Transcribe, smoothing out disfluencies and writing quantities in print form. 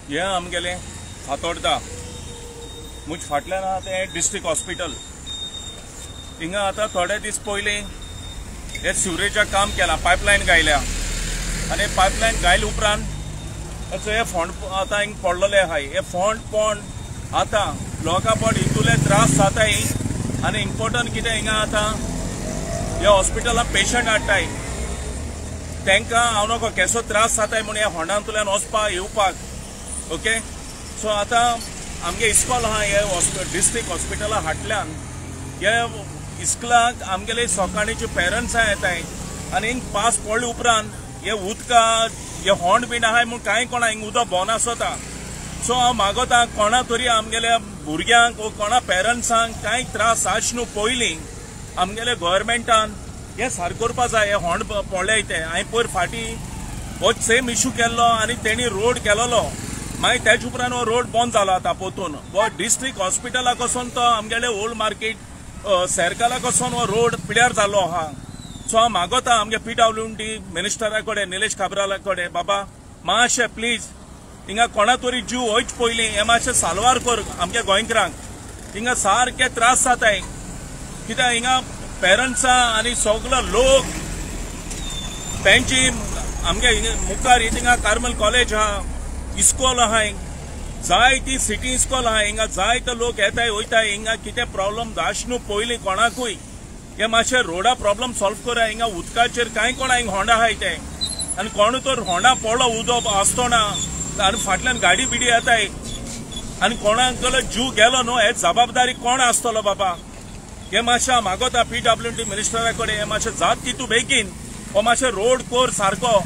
हे आमगेले फातोर्डा मुज फाटल्यान आहा तें डिस्ट्रिक्ट हॉस्पिटल. हिंगा आतां थोडे दीस पयलीं हे सिवरेजाक काम केलां, पायपलायन गायल्या आनी पायपलायन गायले उपरांत हेचो हे फोंड आतां हिंग पडलेले आहाय. हे फोंड पोंड आतां लोकां पोंड इतले त्रास जाताय आनी इम्पोर्टंट कितें हिंगा आतां ह्या हॉस्पिटलान पेशंट हाडटाय तांकां हांव नको केसो त्रास जाताय म्हूण ह्या होंडांतल्यान वचपाक येवपाक. ओके, सो आतां आमगे इस्कॉल आहा हे डिस्ट्रिक्ट हॉस्पिटला हाटल्यान हे इस्कलाक आमगेले सकाळीचे पेरंट्सां येताय आनी हिंग पास पडले उपरांत हे उदका हे होंड बीन आहाय म्हूण कांय कोणा हिंग उदक भोंवन आसता. सो हांव मागोता कोणा तरी आमगेल्या भुरग्यांक वो कोणा पेरंट्सांक कांय त्रास जावचे न्हू पयलीं आमगेले गोवोरमेंटान हे सारकें करपा जाय. हे होंड पडले ते हांवें पयर फाटीं हो सेम इशू केल्लो आनी तेणी रोड केलेलो, मागीर तेज उपरांत हो रोड बंद जालो. आतां पोतून हो डिस्ट्रिक्ट हॉस्पिटला कडसून तो आमगेले ओल्ड मार्केट सर्कला कडसून हो रोड पिड्यार जाल्लो आहा. सो हांव मागोता आमगे PWD मिनिस्टरा कडेन, निलेश काब्राला कडेन, बाबा मातशें प्लीज हिंगा कोणा तरी जीव वयच पयलीं हें मातशें साल्वार कर आमगे गोंयकारांक. हिंगा सारके त्रास जाताय कित्याक हिंगा पेरंट्सां आनी सगलो लोक तेंची आमगे मुखार हिंगा कार्मल कॉलेज आहा, इस्कॉल आहा, जायती सिटी इस्कॉल आहा, हिंगा जायते लोक येताय वयताय. हिंगा कितें प्रॉब्लम जावचे न्हू पयलीं कोणाकूय हे मातशें रोडा प्रॉब्लम सॉल्व करा. हिंगा उदकाचेर कांय कोणा हिंग होंडा आहाय ते आनी कोण तर होंडा पडलो उदक आसतना आनी फाटल्यान गाडी बिडी येताय आनी कोणाक जीव गेलो न्हू हे जबाबदारी कोण आसतलो बाबा. हे मातशें हांव मागोता PWD मिनिस्टरा कडेन हे मातशें जात तितू बेगीन हो मातशें रोड कर सारको.